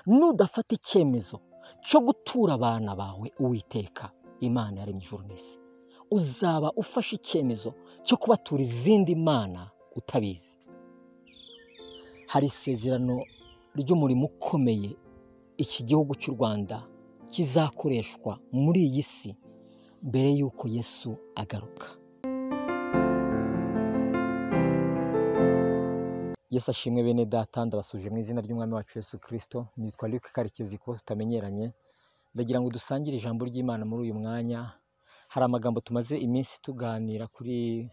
Nudafata icyemezo cyo gutura abana bawe Uwiteka Imana yaremye ijuru n'isi, uzaba ufashe icyemezo cyo kubatura izindi mana utabizi. Hari isezerano ry'umurimo ukomeye iki gihugu cy'u Rwanda kizakoreshwa muri iyi si mbere y'uko Yesu agaruka. Yesu ashimwe bene data, ndabasuje mu izina ry'Umwami wacu Yesu Kristo. Nitwa Luc Karekezi, kuba tutamenyeranye ndagira ngo dusangire ijambo ry'Imana muri uyu mwanya. Hari amagambo tumaze iminsi tuganira kuri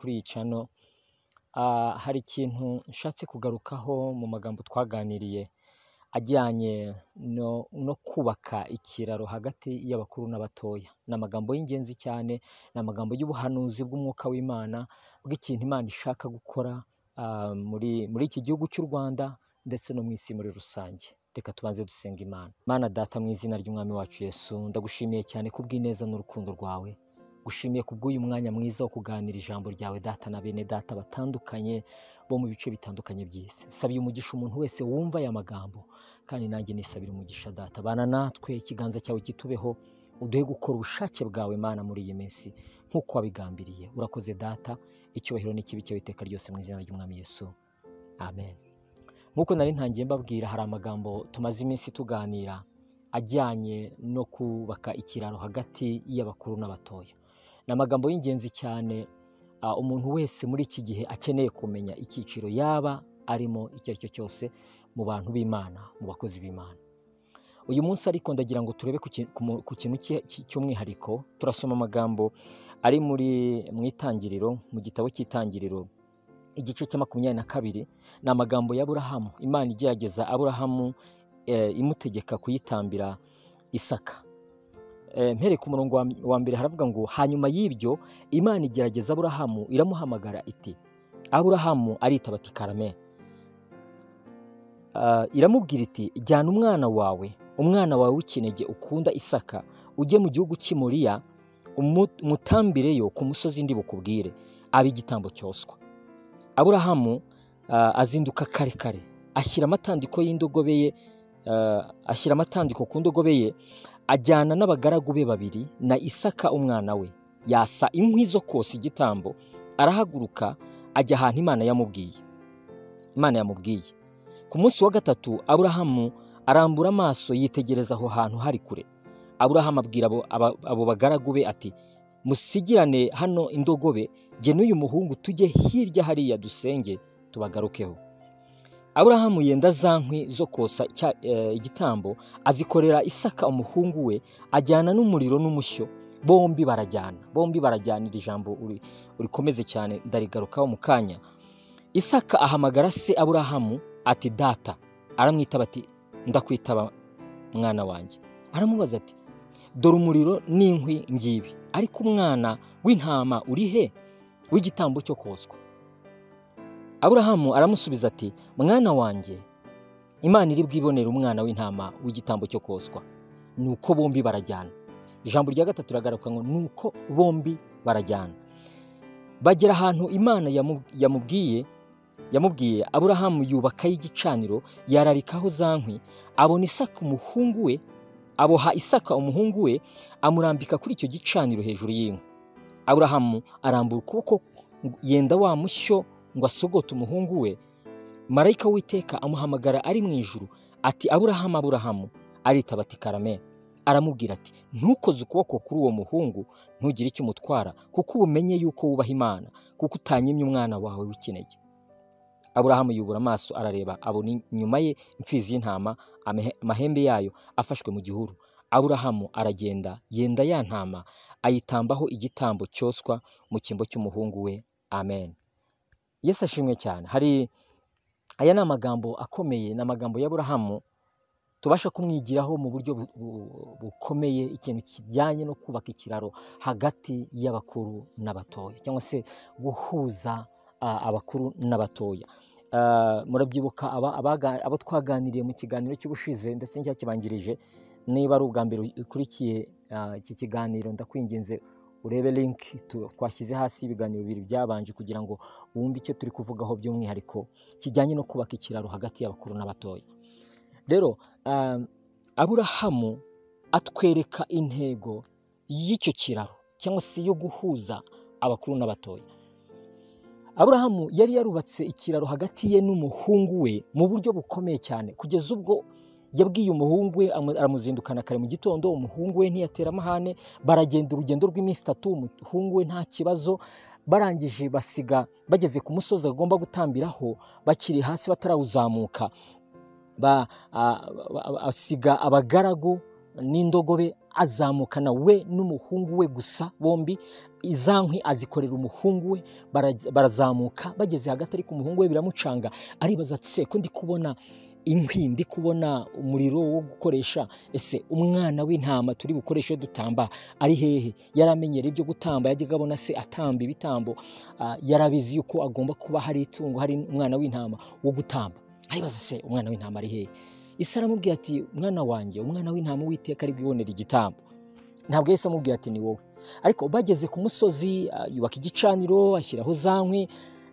iyi channel. Hari ikintu nshatse kugarukaho mu magambo twaganiriye ajyanye no kubaka ikiraro hagati y'abakuru n'abatoya. Ni amagambo y'ingenzi cyane, ni amagambo y'ubuhanuzi bw'umwuka w'Imana, bw'ikintu Imana ishaka gukora muri iki gihugu cy'u Rwanda ndetse no mu isi muri rusange. Reka tubanze dusenga Imana. Mana data, mu izina ry'Umwami wacu Yesu, ndagushimiye cyane kubw'ineza n'urukundo rwawe. Gushimiye kubw'uyu mwanya mwiza wo kuganira ijambo ryawe data na bene data batandukanye bo mu bice bitandukanye by'isi. Sabiye umugisha umuntu wese wumva aya magambo, kandi nanjye nisabira umugisha data. Bana natwe, ikiganza cyawe kitubeho, uduhe gukora ubushake bwawe Mana muri iyi minsi nk'uko wabigambiriye. Urakoze data, icyubahiro n'ikibi cyawe iteka ryose mu izina ry'Umwami Yesu, amen. Nk'uko nari ntangiye mbabwira, hari amagambo tumaze iminsi tuganira ajyanye no kubaka ikiraro hagati y'abakuru n'abatoya. Ni amagambo y'ingenzi cyane umuntu wese muri iki gihe akeneye kumenya icyiciro yaba arimo icyo ari cyo cyose mu bantu b'Imana, mu bakozi b'Imana. Uyu munsi ariko ndagira ngo turebe ku kintu cy'umwihariko. Turasoma amagambo ari mu itangiriro, mu gitabo cy'itangiriro igice cya 22. Ni amagambo ya Aburahamu. Imana igerageza Aburahamu imutegeka kuyitambira Isaka. Mpere ku murongo wa mbere haravuga ngo: hanyuma y'ibyo Imana igerageza Aburahamu iramuhamagara iti, Aburahamu aritaba ati karame. Iramubwira iti, jyana umwana wawe w'ikinege ukunda Isaka, ujye mu gihugu cy'i Moriya, umutambireyo ku musozi ndi bukubwire, abe igitambo cyoswa. Aburahamu azinduka kare kare, ashyira amatandiko y'indogobe ye, ashyira amatandiko ku ndogobe ye, ajyana n'abagaragu be babiri na Isaka umwana we. Yasa inkwi zo kosa igitambo, arahaguruka ajya ahantu Imana yamubwiye. Ku munsi wa gatatu Aburahamu arambura amaso yitegereza aho hantu hari kure. Aburahamu abwira abo bagaragu be ati, musigirane hano indogobe, jye n'uyu muhungu tujye hirya hariya dusenge tubagarukeho. Aburahamu yenda za nkwi zo kosa igitambo, azikorera Isaka umuhungu we, ajyana n'umuriro n'umushyo, bombi barajyana. Iri jambo urikomeze cyane, ndarigarukaho mu kanya. Isaka ahamagara se Aburahamu ati, data. Aramwitaba ati, ndakwitaba mwana wanjye. Aramubaza ati, dore umuriro n'inkwi ngibi, ariko umwana w'intama uri he w'igitambo cyo koswa? Aburahamu aramusubiza ati, mwana wanjye, Imana iri bwibonere umwana w'intama w'igitambo cyo koswa. Nuko bombi barajyana. Ijambo rya gatatu ragaruka ngo nuko bombi barajyana. Bagera ahantu Imana yamubwiye. Aburahamu yubakayo igicaniro, yararikaho za nkwi, abona Isaka umuhungu we, aboha Isaka umuhungu we, amurambika kuri icyo gicaniro hejuru y'inkwi. Aburahamu arambura ukuboko yenda wa mushyo ngo asogote umuhungu we. Marayika w'Uwiteka amuhamagara ari mu ijuru ati, Aburahamu, Aburahamu. Aritaba ati, karame. Aramubwira ati, ntukoze ukuboko kuri uwo muhungu, ntugire icyo umutwara, kuko ubumenye yuko wubaha Imana, kuko utanyimye umwana wawe w'ikinege. Aburahamu yubura amaso arareba, abona inyuma ye imfizi y'intama, amahembe yayo afashwe mu gihuru. Aburahamu aragenda yenda ya ntama, ayitambaho igitambo cyoswa mu cyimbo cy'umuhungu we. Amen. Yesu ashimwe cyane. Hari aya ni amagambo akomeye, ni amagambo y'Aburahamu tubasha kumwigiraho mu buryo bukomeye, ikintu kijyanye no kubaka ikiraro hagati y'abakuru n'abatoya, cyangwa se guhuza abakuru n'abatoya. Murabyibuka abo twaganiriye mu kiganiro cy'ubushize ndetse n'icyakibanjirije. Niba ari ubwa mbere ukurikiye iki kiganiro, ndakwinginze urebe link twashyize hasi ibiganiro bibiri byabanje kugira ngo wumve icyo turi kuvugaho by'umwihariko kijyanye no kubaka ikiraro hagati y'abakuru n'abatoya. Rero Aburahamu atwereka intego y'icyo kiraro cyangwa se yo guhuza abakuru n'abatoya. Aburahamu yari yarubatse ikiraro hagati ye n'umuhungu we mu buryo bukomeye cyane, kugeza ubwo yabwiye umuhungu we, aramuzindukana kare mu gitondo, umuhungu we ntiyatera amahane, baragenda urugendo rw'iminsi 3, umuhungu we nta kibazo. Barangije basiga bageze ku musozi agomba gutambiraho, bakiri hasi batarawuzamuka, asiga abagaragu n'indogobe, azamukana we n'umuhungu we gusa bombi, iza nkwi azikorera umuhungu we, barazamuka. Bageze hagati ariko umuhungu we biramucanga, aribaza ati se ko ndi kubona inkwi, ndi kubona umuriro wo gukoresha, ese umwana w'intama turi bukoreshe dutamba ari hehe? Yaramenyera ibyo gutamba, yajyaga abona se atamba ibitambo, yarabizi yuko agomba kuba hari itungo, hari umwana w'intama wo gutamba. Aribaza se umwana w'intama ari hehe? Ise aramubwira ati mwana wanjye, umwana w'intama Uwiteka ari bwibonera igitambo. Ntabwo yahise amubwira ati ni wowe. Ariko bageze ku musozi, yubaka igicaniro, ashyiraho za nkwi,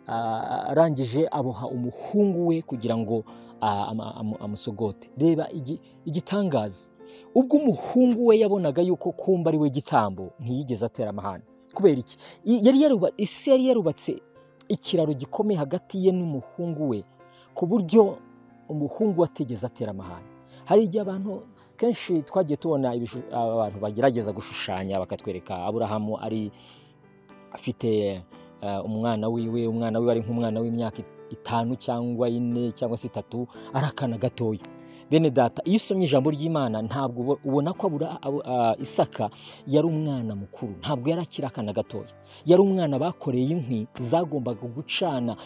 arangije aboha umuhungu we kugira ngo amusogote. Reba igitangaza, ubwo umuhungu we yabonaga yuko kumba ari we gitambo, ntiyigeze atera amahane. Kubera iki? Isi yari yarubatse ikiraro gikomeye hagati ye n'umuhungu we, ku buryo umuhungu atigeze atera amahane. Hari igihe abantu kenshi twagiye tubona abantu bagerageza gushushanya bakatwereka Aburahamu ari afite umwana wiwe, umwana wiwe ari nk'umwana w'imyaka 5 cyangwa 4 cyangwa se 3, ari akana gatoya. Bene data, iyo usomye ijambo ry'Imana ntabwo ubona ko Isaka yari umwana mukuru, ntabwo yari akiri akana gatoya. Yari umwana bakoreye inkwi zagombaga gucana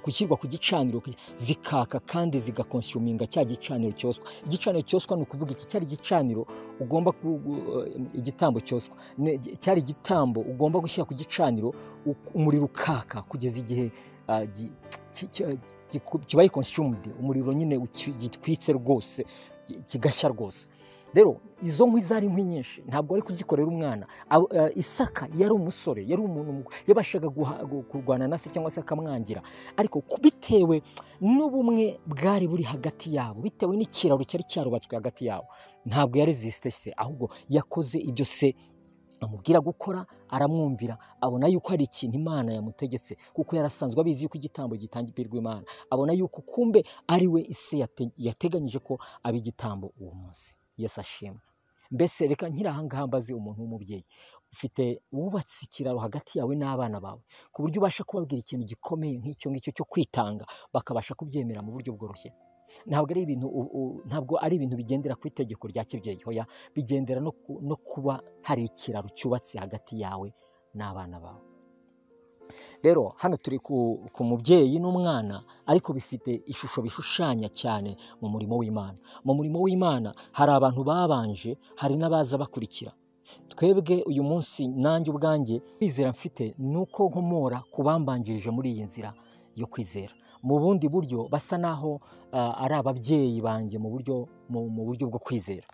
gushyirwa ku gicaniro zikaka kandi zigakonsuminga cya gicaniro cyoswa. Igicaniro cyoswa ni ukuvuga iki? Cyari igicaniro ugomba igitambo cyoswa, cyari igitambo ugomba gushyira ku gicaniro, umuriro ukaka kugeza igihe kibaye consumed, umuriro nyine gitwitse rwose, kigashya rwose. Rero izo nkwi zari inkwi nyinshi, ntabwo ari kuzikorera umwana. Isaka yari umusore, yari umuntu yabashaga kurwana na se cyangwa se akamwangira, ariko bitewe n'ubumwe bwari buri hagati yabo, bitewe n'ikiraro cyari cyarubatswe hagati yabo, ntabwo yaresiste se, ahubwo yakoze ibyo se amubwira gukora, aramwumvira, abona yuko hari ikintu Imana yamutegetse, kuko yarasanzwe abizi yuko igitambo gitangirwa Imana, abona yuko kumbe ari we ise yateganyije ko aba igitambo uwo munsi. Yesu ashimwe. Mbese reka nkiri aha ngaha mbaze umuntu w'umubyeyi ufite wubatse ikiraro hagati yawe n'abana bawe, ku buryo ubasha kubabwira ikintu gikomeye nk'icyo ngicyo cyo kwitanga, bakabasha kubyemera mu buryo bworoshye. Ntabwo ari ibintu, ntabwo ari ibintu bigendera ku itegeko rya kibyeyi, hoya, bigendera no kuba hari ikiraro cyubatse hagati yawe n'abana bawe. Rero hano turi ku mubyeyi n'umwana, ariko bifite ishusho bishushanya cyane mu murimo w'Imana. Mu murimo w'Imana hari abantu babanje, hari n'abaza bakurikira. Twebwe uyu munsi nanjye ubwanjye kwizera mfite nuko nkomora kubambanjirije muri iyi nzira yo kwizera. Mu bundi buryo basa naho ari ababyeyi banjye mu buryo bwo kwizera.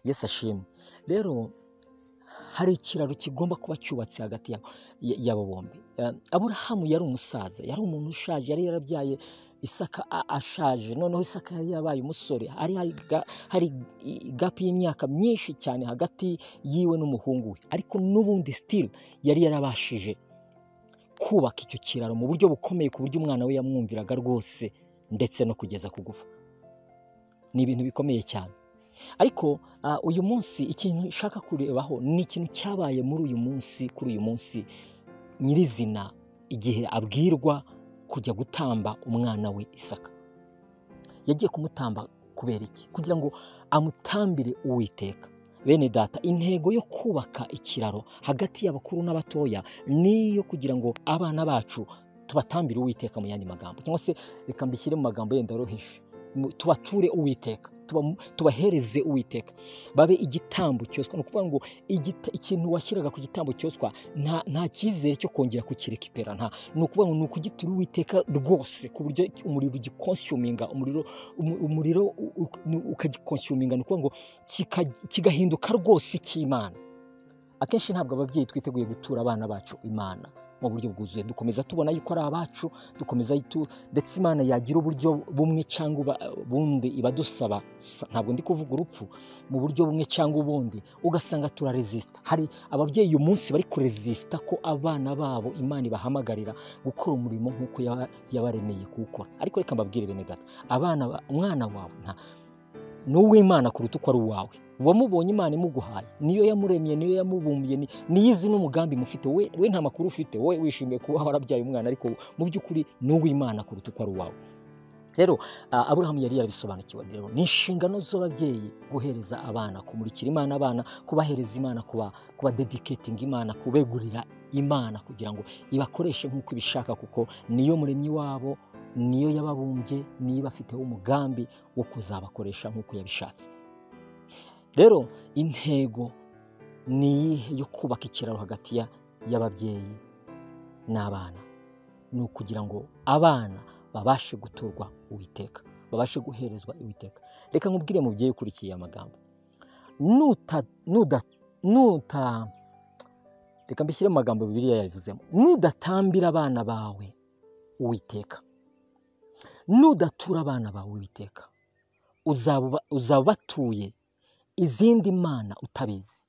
Yesu ashimwe. Rero hari ikiraro kigomba kuba cyubatse hagati yabo bombi. Aburahamu yari umusaza, yari umuntu ushaje, yari yarabyaye Isaka ashaje, noneho Isaka yari yabaye umusore, hari gap y'imyaka myinshi cyane hagati yiwe n'umuhungu we, ariko n'ubundi still yari yarabashije kubaka icyo kiraro mu buryo bukomeye, ku buryo umwana we yamwumviraga rwose ndetse no kugeza kugufa. Ni ibintu bikomeye cyane. Ariko uyu munsi ikintu nshaka kurebaho ni ikintu cyabaye muri uyu munsi, kuri uyu munsi nyirizina, igihe abwirwa kujya gutamba umwana we Isaka. Yagiye kumutamba kubera iki? Kugira ngo amutambire Uwiteka. Bene data, intego yo kubaka ikiraro hagati y'abakuru n'abatoya niyo kugira ngo abana bacu tubatambire Uwiteka, mu yandi magambo, cyangwa se reka mbishyire mu magambo yenda yoroheje, tubature Uwiteka, tubahereze Uwiteka, babe igitambo cyoswa. Ni ukuvuga ngo ikintu washyiraga ku gitambo cyoswa nta cyizere cyo kongera kukirekipera, nta, ni ukuvuga ngo ni ukugitura Uwiteka rwose, ku buryo umuriro ugikonsuminga, umuriro ukagikonsuminga, ni ukuvuga ngo kigahinduka rwose cy'Imana. Akenshi ntabwo ababyeyi twiteguye gutura abana bacu Imana. mu buryo bwuzuye. Dukomeza tubona yuko ari abacu, dukomeza ndetse Imana yagira uburyo bumwe cyangwa ubundi ibadusaba, ntabwo ndi kuvuga urupfu, mu buryo bumwe cyangwa ubundi ugasanga turaresista. Hari ababyeyi uyu munsi bari kuresista ko abana babo Imana ibahamagarira gukora umurimo nk'uko yabaremeye kuwukora. Ariko reka mbabwire bene data, abana, umwana wawe ni uw'Imana kuruta uko ari uwawe. Wamubonye Imana imuguhaye, niyo yamuremye, niyo yamubumbiye, niyo izi n'umugambi mufite. We nta makuru ufite, wowe wishimiye kuba warabyaye umwana, ariko mu by'ukuri ni uw'Imana kuruta uko ari uwawe. Rero Aburahamu yari yarabisobanukiwe. Rero ni inshingano z'ababyeyi guhereza abana, kumurikira Imana abana, kubahereza Imana, kuba dedicating Imana, kubegurira Imana kugira ngo ibakoreshe nk'uko ibishaka, kuko niyo muremyi wabo, niyo yababumbye, niyo ibafiteho umugambi wo kuzabakoresha nk'uko yabishatse. Rero intego ni iyihe yo kubaka ikiraro hagati y'ababyeyi n'abana? Ni ukugira ngo abana babashe guturwa Uwiteka, babashe guherezwa Uwiteka. Reka nkubwire mubyeyi ukurikiye amagambo, reka mbishyire mu magambo Bibiliya yabivuzemo, nudatambira abana bawe Uwiteka, nudatura abana bawe Uwiteka, uzaba batuye izindi mana utabizi.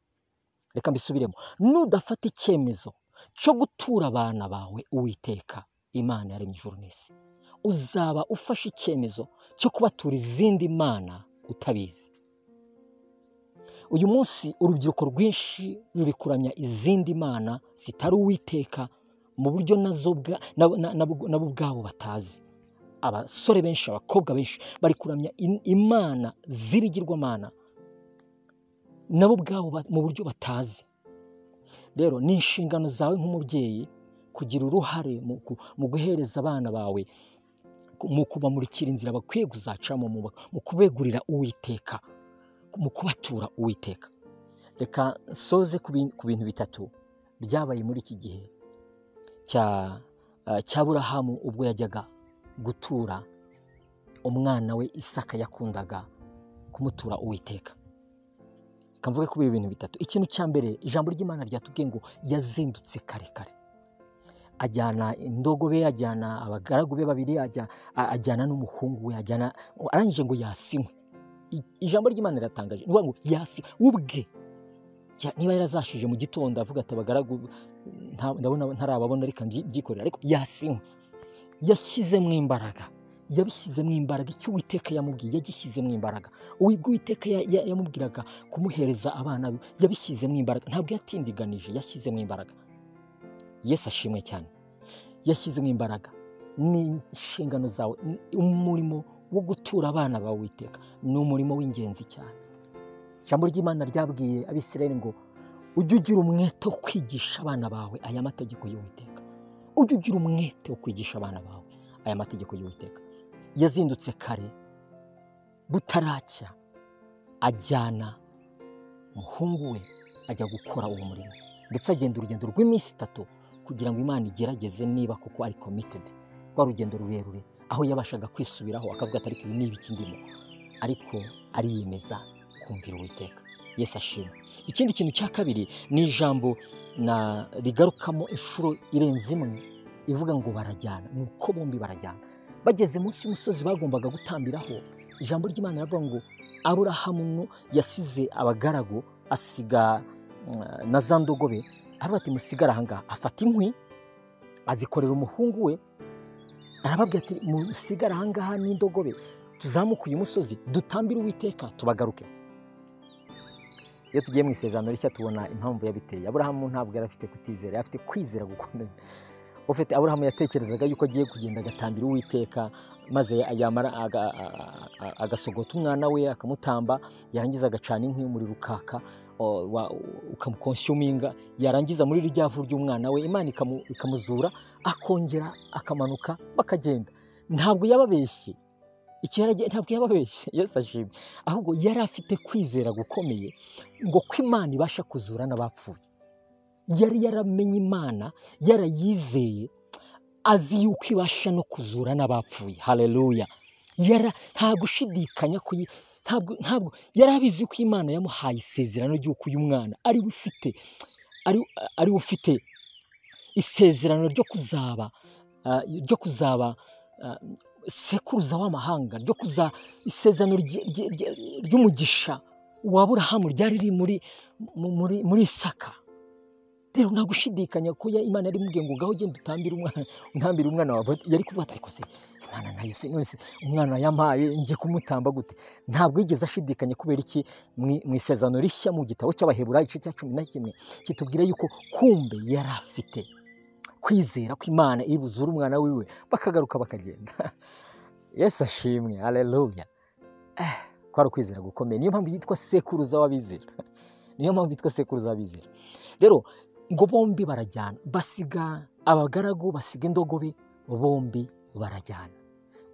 Reka mbisubiremo, nudafata icyemezo cyo gutura abana bawe Uwiteka, Imana yaremye ijuru n'isi, uzaba ufashe icyemezo cyo kubatura izindi mana utabizi. Uyu munsi urubyiruko rwinshi ruri kuramya izindi mana zitari Uwiteka mu buryo nabo ubwabo batazi. Abasore benshi, abakobwa benshi bari kuramya imana z'ibigirwamana nabo ubwabo mu buryo batazi. Rero ni inshingano zawe nk'umubyeyi kugira uruhare mu guhereza abana bawe, mu kubamurikira inzira bakwiye kuzacamo, mu kubegurira Uwiteka, mu kubatura Uwiteka. Reka nsoze ku bintu bitatu byabaye muri iki gihe cya Aburahamu ubwo yajyaga gutura umwana we Isaka yakundaga kumutura Uwiteka. Reka mvuge kuri ibi bintu bitatu. Ikintu cya mbere, ijambo ry'Imana ryatubwiye ngo yazindutse kare kare, ajyana indogobe, ajyana abagaragu be babiri, ajyana n'umuhungu we, ajyana, arangije ngo yasinywe. Ijambo ry'Imana riratangaje, ni ngo yasinywe ubwe. Niba yarazashije mu gitondo avuga ati abagaragu ndabona ntarababona, reka mbyikorera, ariko yasinywe. Yashyizemo imbaraga, yabishyizemo imbaraga. Icyo Uwiteka yamubwiye yagishyizemo imbaraga. Ubwo Uwiteka yamubwiraga kumuhereza abana be, yabishyizemo imbaraga, ntabwo yatindiganije, yashyizemo imbaraga. Yesu ashimwe cyane. Yashyizemo imbaraga. Ni inshingano zawe. Umurimo wo gutura abana bawe Uwiteka ni umurimo w'ingenzi cyane. Ijambo ry'Imana ryabwiye Abisirayeli ngo ujye ugira umwete wo kwigisha abana bawe aya mategeko y'Uwiteka. Ujye ugira umwete wo kwigisha abana bawe aya mategeko y'Uwiteka. Yazindutse kare butaracya, ajyana umuhungu we ajya gukora uwo murimo, ndetse agenda urugendo rw'iminsi 3 kugira ngo Imana igerageze niba koko ari committed. Rwa rugendo rurerure aho yabashaga kwisubiraho akavuga ati ariko ibi ni ibiki ndimo, ariko ariyemeza kumvira Uwiteka. Yesu ashimwe. Ikindi kintu cya kabiri ni ijambo na rigarukamo inshuro irenze imwe ivuga ngo barajyana. Nuko bombi barajyana, bageze munsi y'umusozi bagombaga gutambiraho. Ijambo ry'Imana riravuga ngo Aburahamu yasize abagaragu, asiga na za ndogobe, aravuga ati musigare aha ngaha. Afata inkwi azikorera umuhungu we, arababwira ati musigare aha ngaha n'indogobe, tuzamuke uyu musozi dutambire Uwiteka tubagaruke. Iyo tugiye mu isezerano rishya tubona impamvu yabiteye. Aburahamu ntabwo yari afite kutizera, yari afite kwizera gukomeye. Ufite Aburahamu yatekerezaga yuko agiye kugenda agatambira Uwiteka, maze yamara agasogota umwana we akamutamba, yarangiza agacana inkwi umuriro ukaka ukamukonsuminga, yarangiza muri rya vu ry'umwana we Imana ikamuzura, akongera akamanuka bakagenda. Ntabwo yababeshye, ntabwo yababeshye, Yesu ashimwe. Ahubwo yari afite kwizera gukomeye ngo ko Imana ibasha kuzura n'abapfuye. Yari yaramenye Imana, yarayizeye, azi yuko ibasha no kuzura n'abapfuye. Haleluya. Nta gushidikanya ko ntabwo yari abizi ko Imana yamuhaye isezerano ry'uko uyu mwana ari ufite Isezerano ryo kuzaba sekuruza w'amahanga, ryo kuza isezerano ry'umugisha wa Aburahamu ryari riri muri Isaka. Rero nta gushidikanya ko Imana yari imubwiye ngo ngaho genda utambire umwana wawe, yari kuvuga ati ariko se Imana nayo se none se umwana yampaye ngiye kumutamba gute? Ntabwo yigeze ashidikanya. Kubera iki? Mu isezerano rishya mu gitabo cy'Abaheburayo igice cya 11 kitubwira yuko kumbe yari afite kwizera ko Imana iri buzure umwana wiwe bakagaruka bakagenda. Yesu ashimwe, haleluya. Kwari ukwizera gukomeye, niyo mpamvu yitwa sekuruza w'abizera. Niyo mpamvu yitwa sekuruza w'abizera. Rero ngo bombi barajyana, basiga abagaragu, basiga indogobe, bombi barajyana.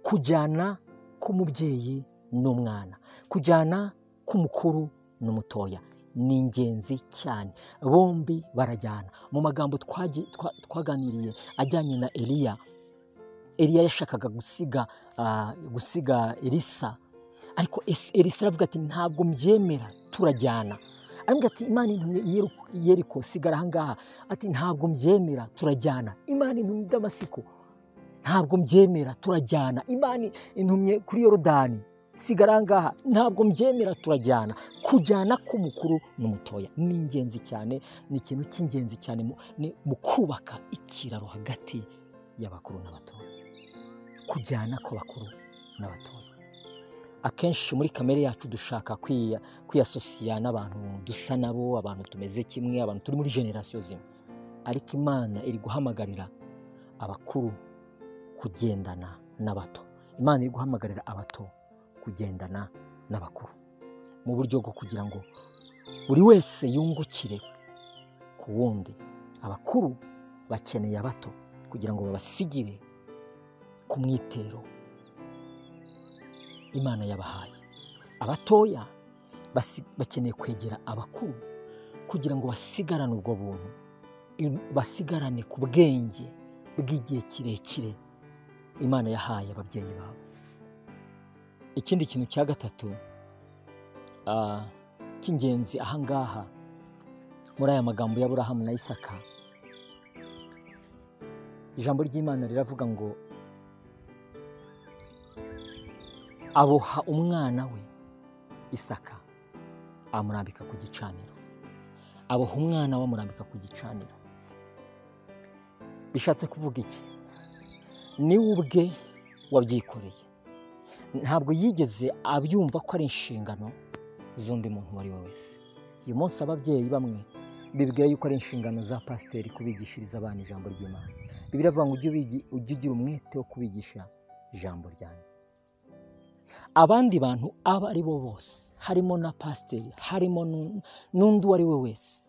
Kujyana k'umubyeyi n'umwana, kujyana k'umukuru n'umutoya ni ingenzi cyane. Bombi barajyana. Mu magambo twaganiriye ajyanye na Eliya, Eliya yashakaga gusiga Elisa, ariko Elisa aravuga ati ntabwo mbyemera, turajyana. Aravuga ati Imana intumye Yeriko, sigara ahangaha. Ati ntabwo mbyemera, turajyana. Imana intumye Damasiko, ntabwo mbyemera, turajyana. Imana intumye kuri Yorodani, sigara ahangaha, ntabwo mbyemera, turajyana. Kujyana k'umukuru n'umutoya ni ingenzi cyane, ni ikintu cy'ingenzi cyane mu kubaka ikiraro hagati y'abakuru n'abatoya. Kujyana kw'abakuru n'abatoya. Akenshi muri kamere yacu dushaka kwiyasosiya n'abantu dusa nabo, abantu tumeze kimwe, abantu turi muri generasiyo zimwe. Ariko Imana iri guhamagarira abakuru kugendana n'abato. Imana iri guhamagarira abato kugendana n'abakuru, mu buryo bwo kugira ngo buri wese yungukire ku wundi. Abakuru bakeneye abato kugira ngo babasigire ku mwitero Imana yabahaye. Abatoya bakeneye kwegera abakuru kugira ngo basigarane ubwo buntu, basigarane ku bwenge bw'igihe kirekire Imana yahaye ababyeyi babo. Ikindi kintu cya gatatu cy'ingenzi ahangaha muri aya magambo ya Aburahamu na Isaka, ijambo ry'Imana riravuga ngo aboha umwana we Isaka amurambika ku gicaniro. Aboha umwana we amurambika ku gicaniro. Bishatse kuvuga iki? Ni we ubwe wabyikoreye. Ntabwo yigeze abyumva ko ari inshingano z'undi muntu uwo ari we wese. Uyu munsi ababyeyi bamwe bibwira yuko ari inshingano za pasiteri kubigishiriza abana ijambo ry'Imana. Bibiliya ivuga ngo ujye ugira umwete wo kubigisha ijambo ryanjye. Abandi bantu abo ari bo bose, harimo na pasiteri, harimo n'undi uwo ari we wese,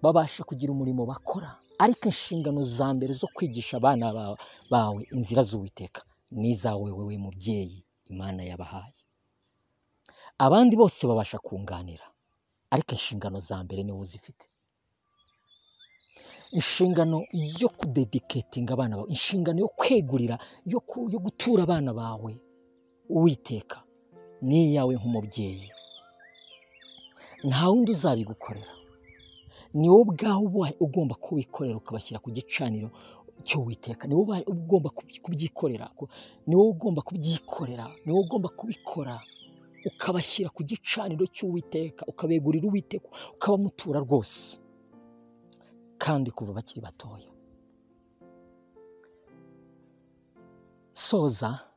babasha kugira umurimo bakora, ariko inshingano za mbere zo kwigisha abana bawe inzira z'Uwiteka ni izawe wewe mubyeyi Imana yabahaye. Abandi bose babasha kunganira, ariko inshingano za mbere ni wowe uzifite. Inshingano yo kudediketinga abana bawe, inshingano yo kwegurira, yo gutura abana bawe Uwiteka ni iyawe nk'umubyeyi. Nta wundi uzabigukorera, ni wowe ubwawe ugomba kubikorera, ukabashyira ku gicaniro cy'Uwiteka. Ni wowe ugomba kubyikorera, ni wowe ugomba kubyikorera, ni wowe ugomba kubikora, ukabashyira ku gicaniro cy'Uwiteka, ukabegurira Uwiteka, ukabamutura rwose, kandi kuva bakiri batoya. Soza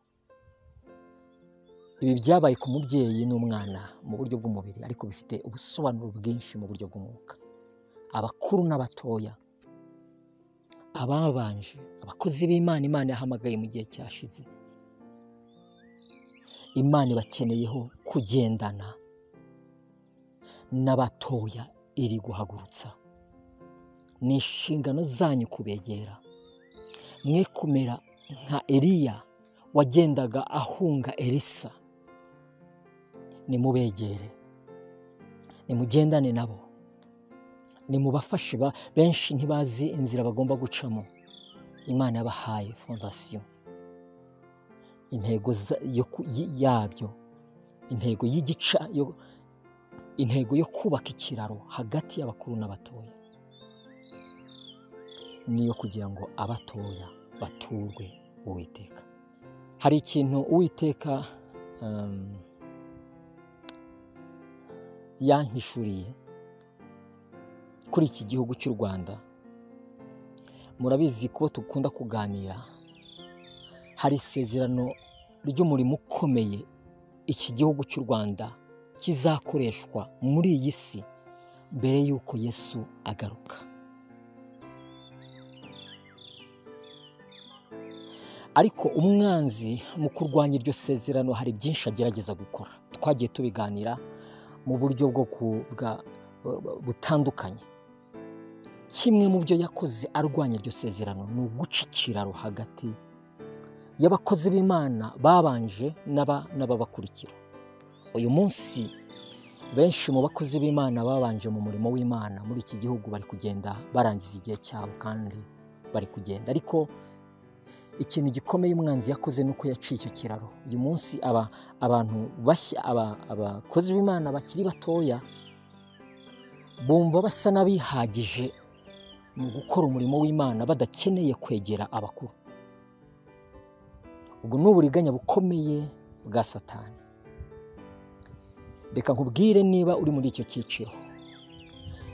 ibi byabaye ku mubyeyi n'umwana mu buryo bw'umubiri, ariko bifite ubusobanuro bwinshi mu buryo bw'umwuka. Abakuru n'abatoya, ababanje, abakozi b'Imana Imana yahamagaye mu gihe cyashize, Imana ibakeneyeho kugendana n'abatoya iri guhagurutsa. Ni inshingano zanyu kubegera, mwe kumera nka Eliya wagendaga ahunga Elisa. Nimubegere, nimugendane nabo, nimubafashe. Benshi ntibazi inzira bagomba gucamo. Imana yabahaye fondasiyo, intego yabyo, intego y'igica, intego yo kubaka ikiraro hagati y'abakuru n'abatoya. niyo kugira ngo abatoya baturwe Uwiteka. Hari ikintu Uwiteka yampishuriye kuri iki gihugu cy'u Rwanda. Murabizi ko dukunda kuganira, hari isezerano ry'umurimo ukomeye iki gihugu cy'u Rwanda kizakoreshwa muri iyi si mbere y'uko Yesu agaruka. Ariko umwanzi mu kurwanya iryo sezerano hari byinshi agerageza gukora. Twagiye tubiganira mu buryo bwo butandukanye. Kimwe mu byo yakoze arwanya iryo sezerano ni uguca ikiraro hagati y'abakozi b'Imana babanje n'ababakurikira. Uyu munsi benshi mu bakozi b'Imana babanje mu murimo w'Imana muri iki gihugu bari kugenda barangiza igihe cyabo kandi bari kugenda. Ariko ikintu gikomeye umwanzi yakoze nuko yaciye icyo kiraro. Uyu munsi abantu bashya, abakozi b'Imana bakiri batoya bumva basa n'abihagije mu gukora umurimo w'Imana badakeneye kwegera abakuru. Ubwo ni uburiganya bukomeye bwa Satani. Reka nkubwire, niba uri muri icyo cyiciro,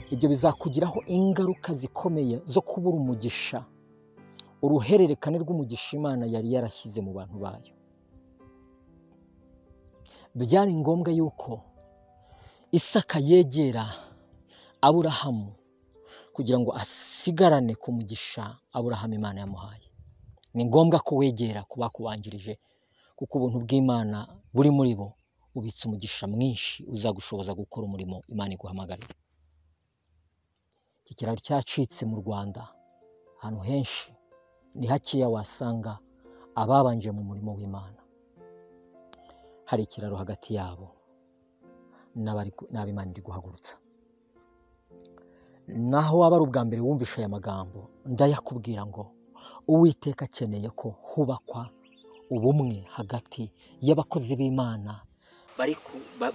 ibyo bizakugiraho ingaruka zikomeye zo kubura umugisha, uruhererekane rw'umugisha Imana yari yarashyize mu bantu bayo. Byari ngombwa yuko Isaka yegera Aburahamu kugira ngo asigarane ku mugisha Aburahamu Imana yamuhaye. Ni ngombwa ko wegera ku bakubanjirije, kuko ubuntu bw'Imana buri muri bo ubitse umugisha mwinshi uzagushoboza gukora umurimo Imana iguhamagarira. Iki kiraro cyacitse mu Rwanda ahantu henshi, ni hakeya wasanga ababanje mu murimo w'Imana. Hari ikiraro hagati yabo n'ab'Imana iri guhagurutsa. Naho waba ari ubwa mbere wumvishe aya magambo, ndayakubwira ngo Uwiteka akeneye ko hubakwa ubumwe hagati y'abakozi b'Imana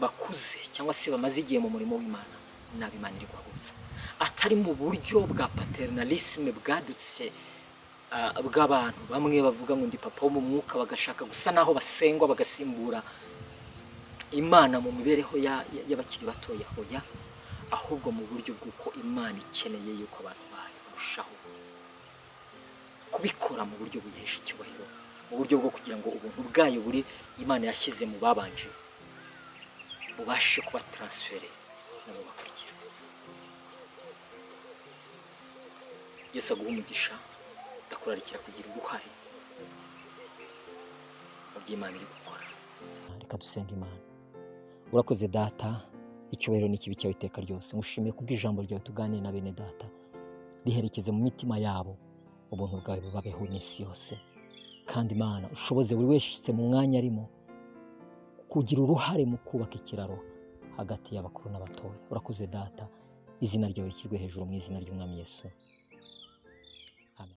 bakuze cyangwa se bamaze igihe mu murimo w'Imana n'ab'Imana iri guhagurutsa, atari mu buryo bwa paternalisme bwadutse bw'abantu bamwe bavuga ngo ndi papa wo mu mwuka, bagashaka gusa naho basengwa bagasimbura Imana mu mibereho y'abakiri batoya. Hoya, ahubwo mu buryo bw'uko Imana ikeneye yuko abantu bayo barushaho kubikora mu buryo buyihesha icyubahiro, mu buryo bwo kugira ngo ubuntu bwayo buri Imana yashyize mu babanje bubashe kuba transfere nabo bakurikira. Yesu aguhe umugisha, ndakurarikira kugira uruhare mu by'Imana iri gukora. Reka dusenge Imana. Urakoze Data, icyubahiro n'ikibi cyawe iteka ryose. Ngushimiye kubw'ijambo ryawe tuganire na bene Data, riherekeze mu mitima yabo, ubuntu bwawe bubabeho iminsi yose. Kandi Imana ushoboze buri wese mu mwanya arimo kugira uruhare mu kubaka ikiraro hagati y'abakuru n'abatoya. Urakoze Data, izina ryawe rishyirwe hejuru mu izina ry'Umwami Yesu.